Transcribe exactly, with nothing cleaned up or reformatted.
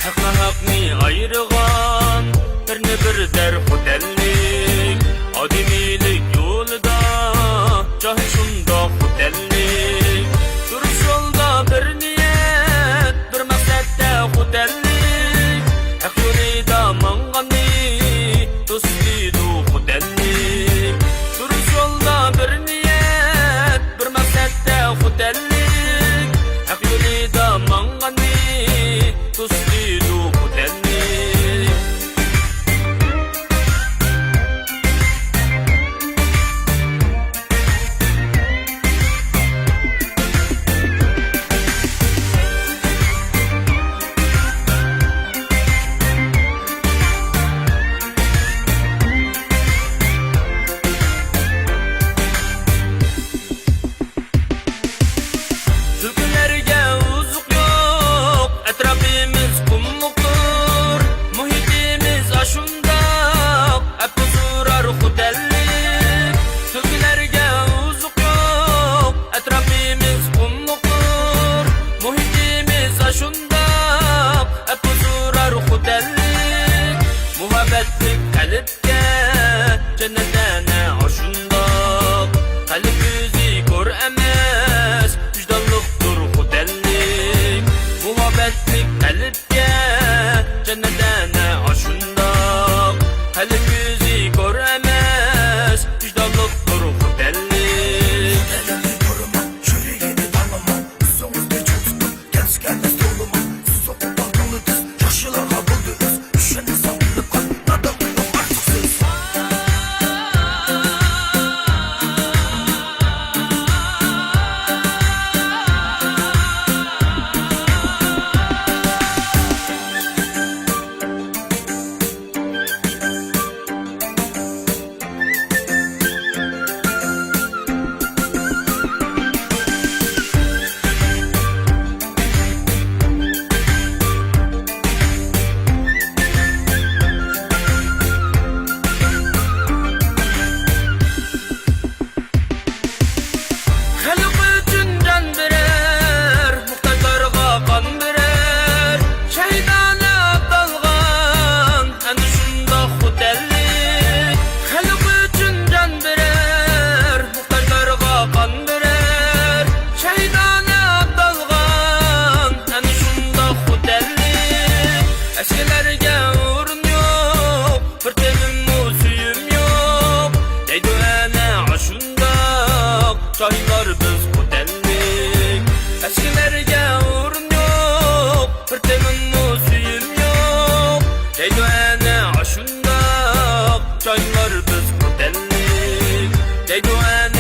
ھەقنى ھەقنى ئايرىغان، بىرنى بىر دەر خوتەنلىك. ئادىمىيلىك يولىدا جاھىل شۇنداق خوتەنلىك. دۇرۇس يولدا بىر نىيەت، بىر مەقسەتتە خوتەنلىك. ھەق يولىدا ماڭغاننى دوست دەيدۇ خوتەنلىك. دۇرۇس يولدا بىر نىيەت، بىر مەقسەتتە خوتەنلىك. ھەق يولىدا ماڭغاننى دوست دەيدۇ خوتەنلىك. تۈلكىلەرگە ئوزۇق يوق، ئەتراپىمىز قۇملۇقتۇر. مۇھىتىمىز ئاشۇنداق، ئەپۇ سورار خوتەنلىك. تۈلكىلەرگە ئوزۇق يوق، ئەتراپىمىز قۇملۇقتۇر. مۇھىتىمىز ئاشۇنداق، ئەپۇ سورار خوتەنلىك. مۇھەببەتلىك قەلب جەننەت ئەنە ئاشۇنداق. قەلب يۈزى كور ئەمەس، ۋىجدانلىقتۇر خوتەنلىك. مۇھەببەتلىك قەلبكە جەننەت ئەنە ئاشۇنداق. قەلب يۈزى كور ئەمەس، ۋىجدانلىقتۇر خوتەنلىك. خەلق ئۈچۈن جان بېرەر، موھتاجلارغا قان بېرەر، شەھىدانە ئاتالغان ئەنە شۇنداق خوتەنلىك. خەلق ئۈچۈن جان بېرەر، موھتاجلارغا قان بېرەر، شەھىدانە ئاتالغان ئەنە شۇنداق خوتەنلىك. ئەسكىلەرگە ئورۇن يوق، بىر تېمىممۇ سۆيۈم يوق، دەيدۇ ئەنە ئاشۇنداق جاھىللار بىز خوتەنلىك. ئەسكىلەرگە ئورۇن يوق، بىر تېمىممۇ سۆيۈم يوق، دەيدۇ ئەنە ئاشۇنداق جاھىللار بىز خوتەنلىك. دەيدۇ ئەنە